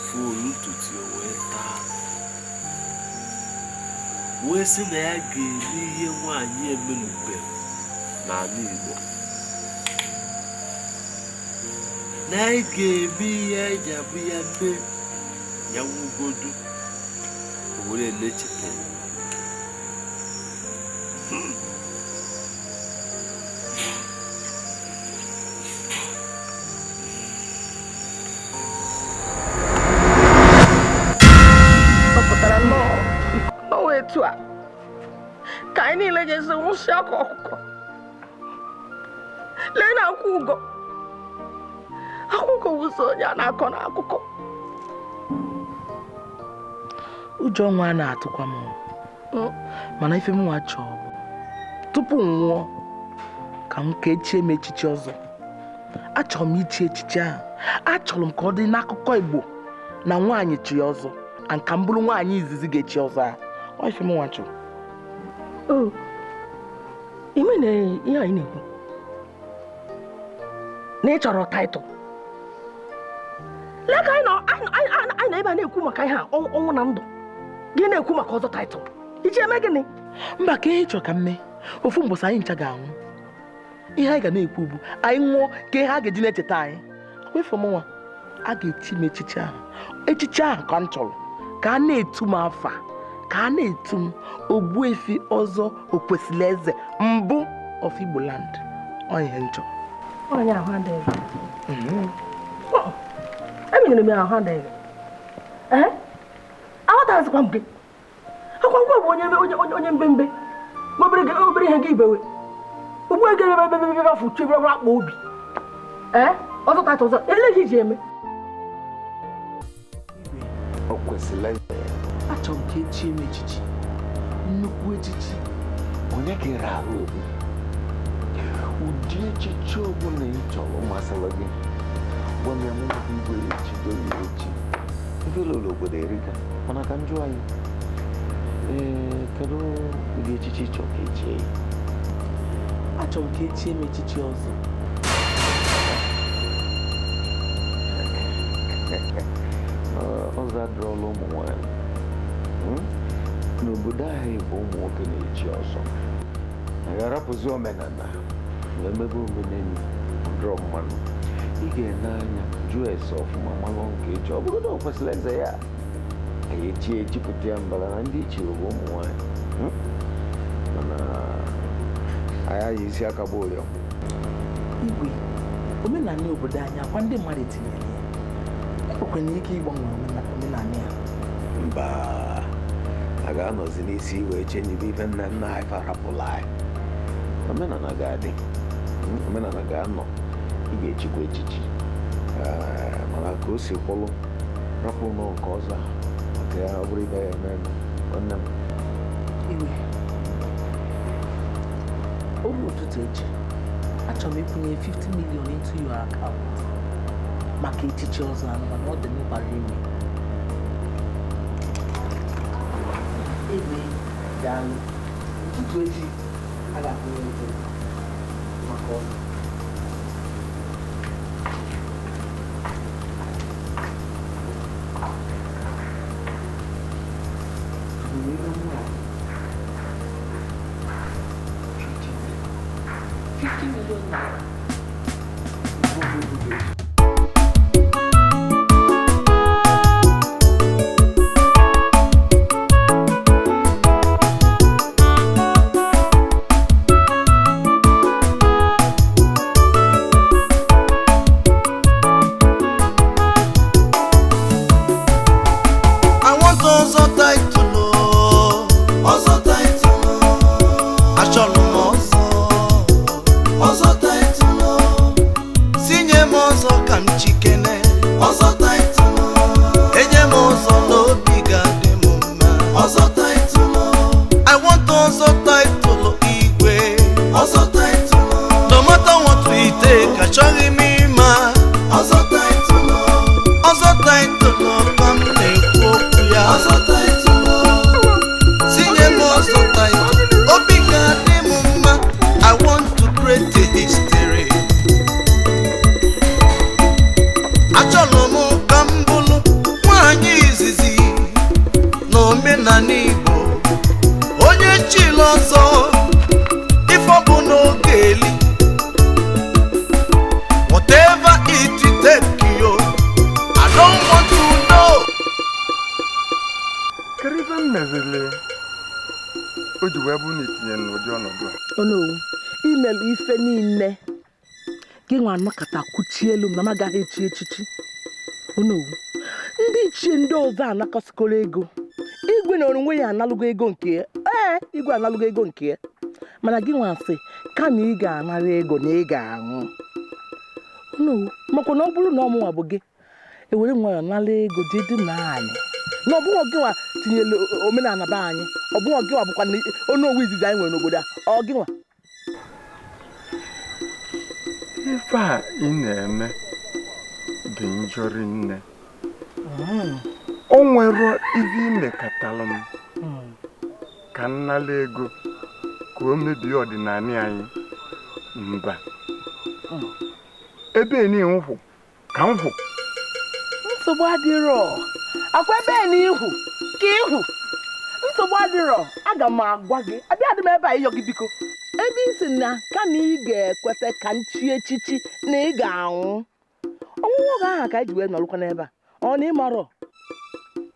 [SPEAKER 2] furu ntutu ya wee taa, wee sị na ya ga-eme ihe nwaanyị emenube n'ala Igbo, na ya ga-eme ihe eji abụ ya mee ya nwugodu o were na-echeta ya.
[SPEAKER 8] Ọ pụtara nnọọ n'ọnwa etu a ka anyị niile ga-esi nwụsị akwa ọkụkọ. Lee na akwa ugo, akwa ugo wụsọ onye a na-akọ n'akụkọ.
[SPEAKER 7] Ụjọ nwa a na-atụkwa m, mana ife m nwa chọọ bụ tupu m nwụọ ka m ka echie m echichi ọzọ. Achọrọ m ichi echichi ahụ, achọrọ m ka ọ dị n'akụkọ Igbo na nwaanyị chi ọzọ, nka m bụrụ nwaanyị izizi ga-echi ọzọ ahụ. Ọ ife m nwa chọrọ.
[SPEAKER 8] O ime na ihe anyị na-ekwu na ị chọrọ taịtụl. Lee ka anyị nọ ebe a na-ekwu maka ihe a, ọnwụ na ndụ, gị na-ekwu maka ọzọ taịtụl. Iji eme gịnị?
[SPEAKER 7] Mba, ka ihe ị chọrọ ka m mee. Ofu mbọsị anyị ncha ga-anwụ. Ihe anyị ga na-ekwu bụ anyị nwụọ ka ihe a ga-eji na-echeta anyị. Akwa m nwa, a ga-echi m echichi ahụ. Echichi ahụ ka m chọrọ ka a na-etu m afa, ka a na-etu m Ogbuefi Ọzọ Okwesili Eze mbụ of Igbo land. Ọ ihe m chọrọ.
[SPEAKER 8] Onye ahụ adịghị. Emenyere m ya ahụ adịghị. Ee, aghọtaghịzikwa m gị. Akwa ngwa bụ onye mbembe, obere ihe gị ibewe. Ugbu a ga ebe ebe ebe afọ uche ebe akpa obi. Ee, ọzọ taịtụl ọzọ, eleghị iji eme.
[SPEAKER 11] O kwesịrị eze.
[SPEAKER 7] Achọrọ m ka echie m echichi, nnukwu echichi.
[SPEAKER 11] Onye ka ị rahụ obi? Ụdị echichi ọbụla ị chọrọ masịrị gị, gwa m ya, mụ bụ igwe echigo ya echi. Ife lụrụ obodo erika, mana ka m jụọ anyị, ee, kedu ụdị echichi ị chọrọ ka echie ya?
[SPEAKER 7] Achọrọ m ka echie m echichi ọzọ.
[SPEAKER 11] Ọzọ adịrọla ụmụ nwaanyị n'obodo ahụ bụ ụmụ nwoke na-echi ọzọ. A ga-arapụzi omenala wee mebe omenelu ọdịrọ mmanụ. Ị ga-ene anya jụọ ese ọfụma malụ nke echi. Ọ bụrụ na o kwesịrị eze ya, anyị echi echipụta ya mbara na ndị ichiri bụ ụmụ nwaanyị. Mana anyị agha isi aka gba ụrịọ.
[SPEAKER 7] Igwe, omenala obodo anyị akwa ndị mmadụ tinyere ya, ekwekwere ike ịgbanwe omenala ya.
[SPEAKER 11] Mba, a ga-anọzi n'isi wee chenyibe ife nna nna anyị farapụla anyị. Omenala ga-adị, omenala ga-anọ, ị ga-echikwa echichi. Mana ka o si kwụlụ, rapụ nọ nke ọzọ a, maka ya ọ bụrụ ibe ya eme eme, nwanne m.
[SPEAKER 7] Igwe, oge ụtụtụ echi, achọrọ m ịkwụnye 50 million into your account maka echichi ọzọ ahụ, mana ọ dị mkpa ime. Igwe, daalụ. Ụtụtụ echi, a ga-akwụnye ego maka ọzọ.
[SPEAKER 10] I want ọzọ title o, ọzọ title o, achọrọ m ọzọ, ọzọ title o. m chikene. Ọzọ title, enye m ọzọ n'obi ga-adị m mma. Ọzọ title, I want ọzọ title igwe. Ọzọ title, no matter what we take, achọghị m ịma. Ọzọ title, ọzọ title ka m na-ekwu okwu ya. Ọzọ title, tinye m ọzọ title, obi ga-adị m mma. I want to create a history. Achọrọ m ka m bụrụ nwanyị izizi n'omenala Igbo, onye chili ọzọ ife ọ bụ n'oge eli. Whatever it take yo, I don't want to know.
[SPEAKER 1] Kedu ife m mezili o ji wee bụrụ na itinye m n'ụdị ọnọdụ a?
[SPEAKER 7] Onowu, imelụ ife niile gị nwa anọkọta kwuchie elu m na m agaghị echi echichi. Onowu, ndị ichie ndị ọzọ anakọsikọrọ ego. Igwe na onwe ya analụgo ego nke ya. Ee, igwe analụgo ego nke ya, mana gị nwa sị kama ị ga-anara ego na ị ga-anwụ. Onowu, makwa na ọ bụrụ na ọmụnwa bụ gị ewere nwayọọ nara ego jee dị na anyị na ọ bụghị gịnwa tinyere omenala be anyị, ọ bụghị gịnwa bụkwa na onowu izizi anyị nwere n'obodo a, ọ gịnwa.
[SPEAKER 1] Ife a ị na-eme dị njọ rinne. O nwere ife imekatalụ m ka m nala ego ka o mebie ọdịnala anyị mba. Ebe ni nkwụ ka m hụ.
[SPEAKER 7] Nsogbu adịrọ, akwa ebe na ihu ka ihu. Nsogbu adịrọ, aga m agwa gị abịa dị m ebe a ịyọ gị biko. Ebe isi na kama ị ga-ekweta ka m chie echichi na ị ga-anwụ. Ọnwụnwụ oge ahụ ka anyị ji wee nọrụkwa n'ebe a. Ọ na ịmarọ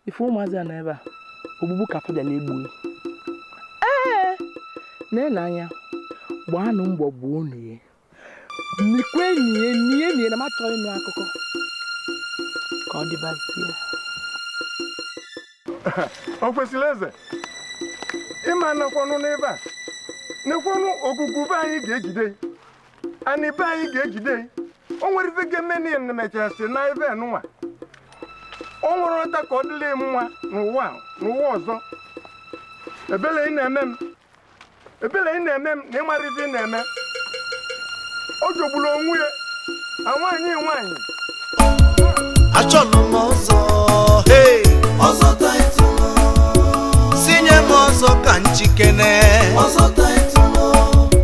[SPEAKER 7] ife ụmụazị a n'ebe a ogbugbu ka fabia na-egbu. Ee, na anya gbaanụ mbọ gbuo unu ya, nikwe nie nie nie na m achọghị ịnụ akụkọ ka ọ dịbazie.
[SPEAKER 1] O kwesịrị eze ịma nakwanụ n'ebe a nekwanụ ogugu be anyị ga-ejide, anị be anyị ga-ejide. O nwere ife ga-eme na ya mechara si na ebe nụnwa o nwere ọta ka ọ dịla m nwa n'ụwa n'ụwa ọzọ. Ebele ị na-eme m, ebele ị na-eme m na ịmara ife ị na-eme. O jogburu onwe ya nwaanyị nwaanyị.
[SPEAKER 10] Achọrọ m ọzọ, hey, ọzọ title, sinye m ọzọ ka m chikene. Ọzọ title,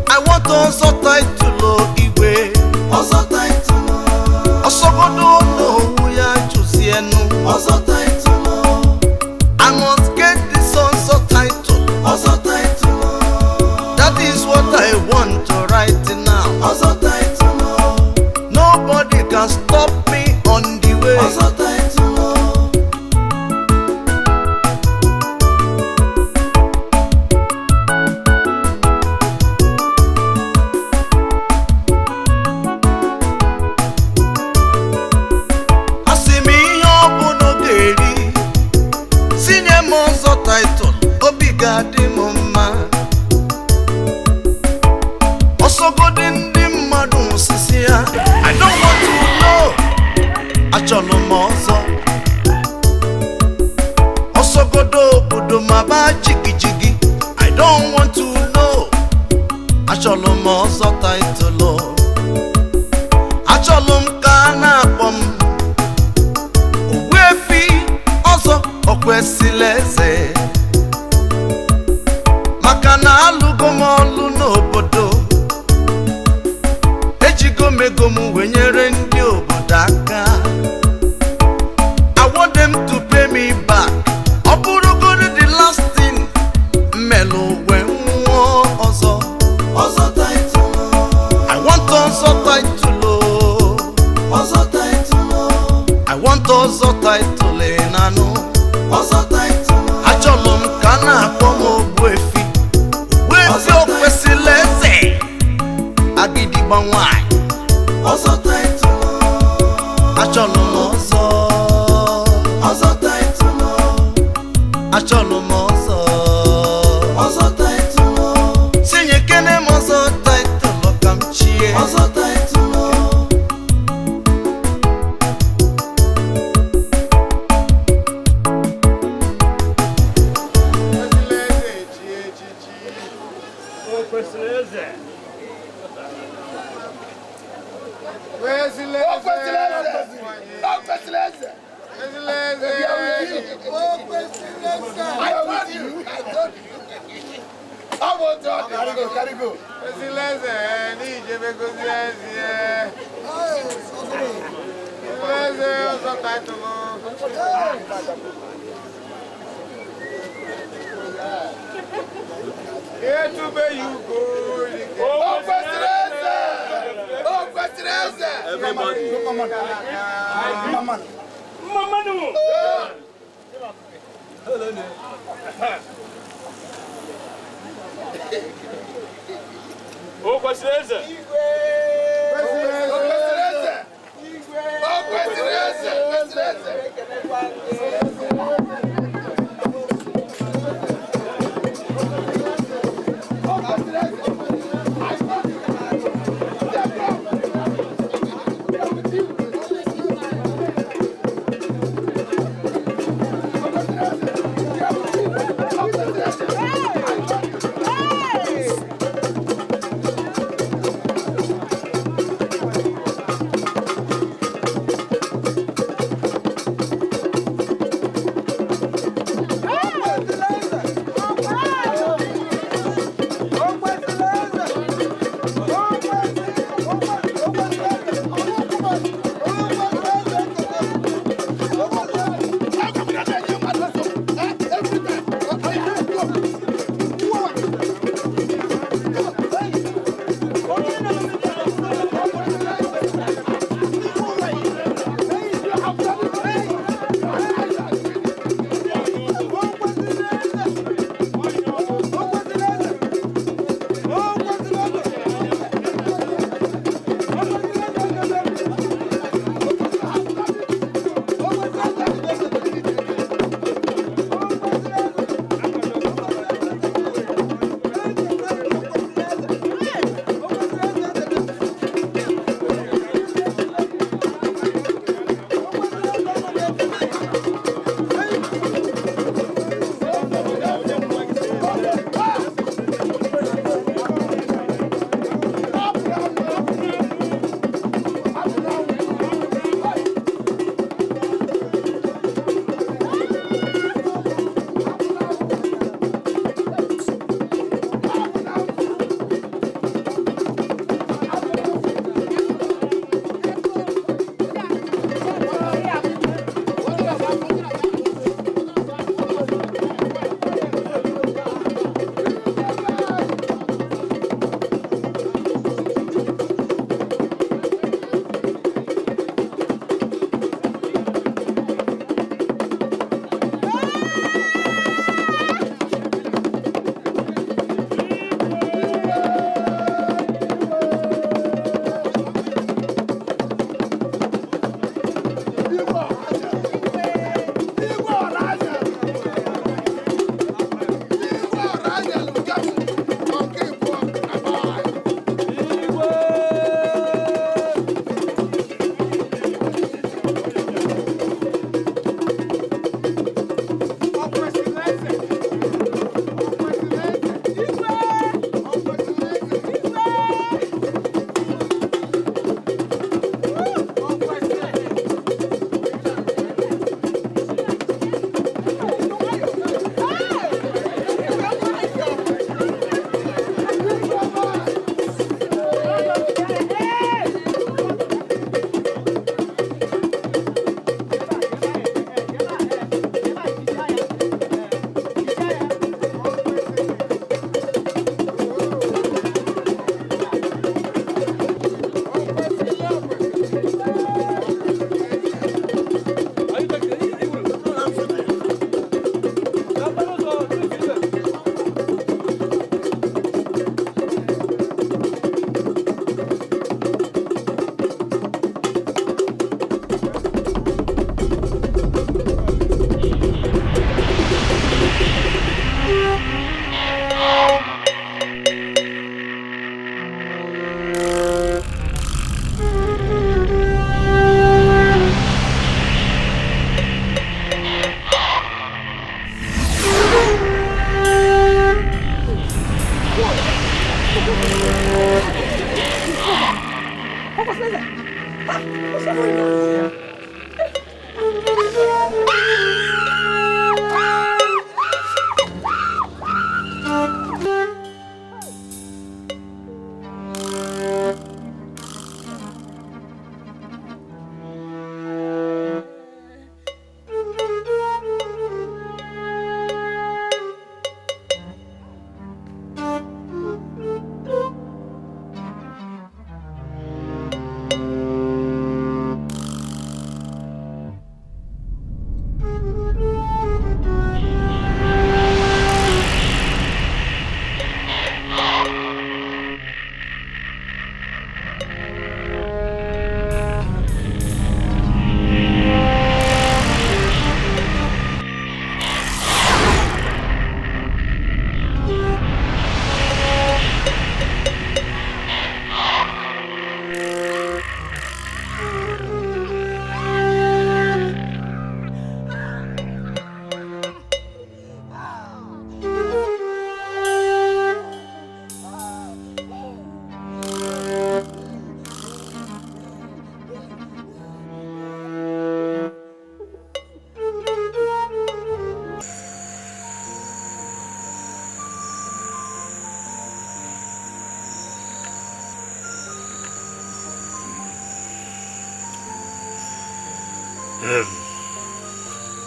[SPEAKER 10] I want ọzọ title igwe. Ọzọ title, ọsọgodo n'owu ya jụzienu. Ọzọ title, I must get this ọzọ title. Ọzọ title, that is what I want to write now. Ọzọ title, nobody can stop me on the way. Ọzọ title. Asị m ihe ọ bụla ga-eri, sinye m ọzọ title, obi ga-adị m mma. Ọsọgodi ndị mmadụ osisi ya, I don't want to know. Achọrọ m ọzọ. Ọsọgodo obodo ma ba jigijigi, I don't want to know. Achọrọ m ọzọ title. Achọrọ m ka a na-akpọ m Ogbuefi ọzọ o kwesịrị eze, maka na alụgo m ọlụ n'obodo, ejigo m ego m wee nyere ndị obodo aka. I want them to pay me back. Ọ bụrụgodu the last thing mmelụ wee nwụọ ọzọ. Ọzọ title, I want ọzọ title. Ọzọ title, I want ọzọ title ị na-anụ. Ọzọ title, achọrọ m ka a na-akpọ m Ogbuefi. Ogbuefi o kwesịrị eze, agịdịgba nwanyị. Ọzọ title, achọrọ m ọzọ. Ọzọ title, achọrọ m ọzọ. Ọzọ title, sinye kene m ọzọ title ka m chie. Ọzọ title.
[SPEAKER 13] O kwesịrị eze. O kwesịrị eze. We are with you. I told you. I told you. Ọ bụ otu ọ dị. Carry go, carry go.
[SPEAKER 12] Kwesịrị eze n'ijebe gozi eze. Eze ọzọ ka tụrụ. Etube ya ugo.
[SPEAKER 13] O kwesịrị eze. O kwesịrị eze.
[SPEAKER 12] Everybody.
[SPEAKER 13] Mama.
[SPEAKER 14] Mmanụ. O kwesịrị eze.
[SPEAKER 13] O kwesịrị eze. O kwesịrị eze. Kwesịrị eze.
[SPEAKER 12] Hey!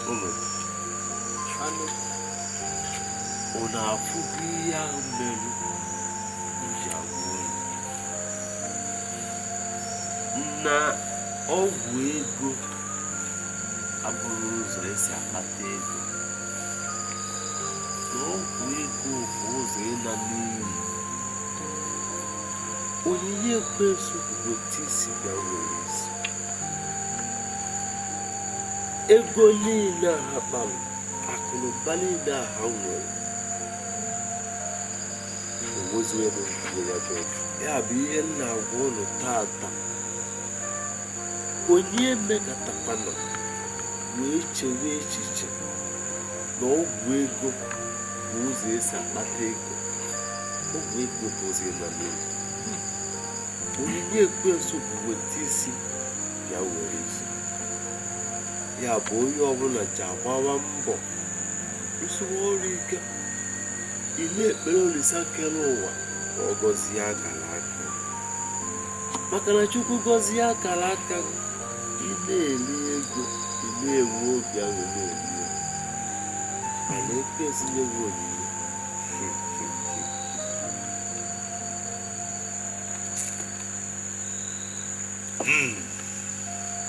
[SPEAKER 2] Ụmụ unu afụgo ihe ahụ mere m ji agwa unu na ọgwụ ego abụrụ ụzọ esi akpata ego, na ọgwụ ego bụ ụzọ ịna n'iyi. Onyinye ekwensu bụ otu isi bịa were isi. Ego niile a ha kpara, akụnụba niile a ha nwere, onwezi ebe ya bụ. Ya bụ ihe m na-agwa unu tata, onye mekatakwana wee chewe echiche na ọgwụ ego bụ ụzọ esi akpata ego. Ọgwụ ego bụ ụzọ ịna n'iyi. Onyinye ekwensu bụ weta isi bịa were isi. Ya bụ onye ọbụla ji agbawa mbọ rụsiwa ọrụ ike, ile ekpere Olisa kere ụwa ka ọ gọzie akara aka, maka na Chukwu gọzie akara aka gị, ị na-eri ego, ị na-enwe obi ahụ na-eri ego, mana ekwensu nye gị onyinye.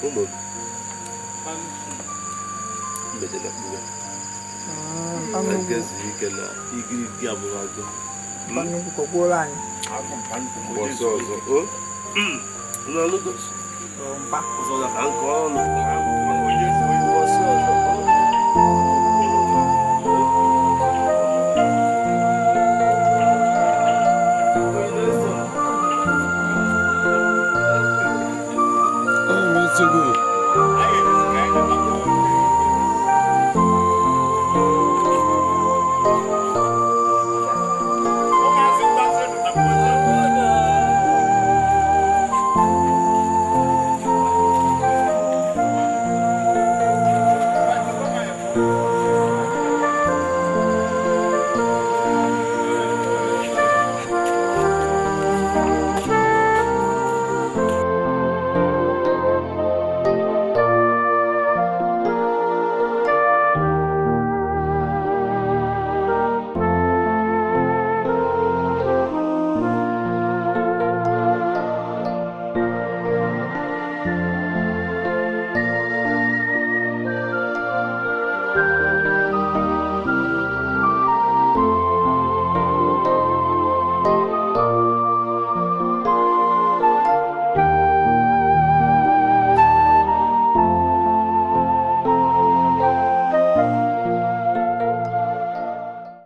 [SPEAKER 2] Ụmụ m mejela kpụga na nke zuru ike na igirigi abụghị ọzọ ọzọ o n'ọlụgo ọzọ ka nke ọnụ.
[SPEAKER 13] Thank you.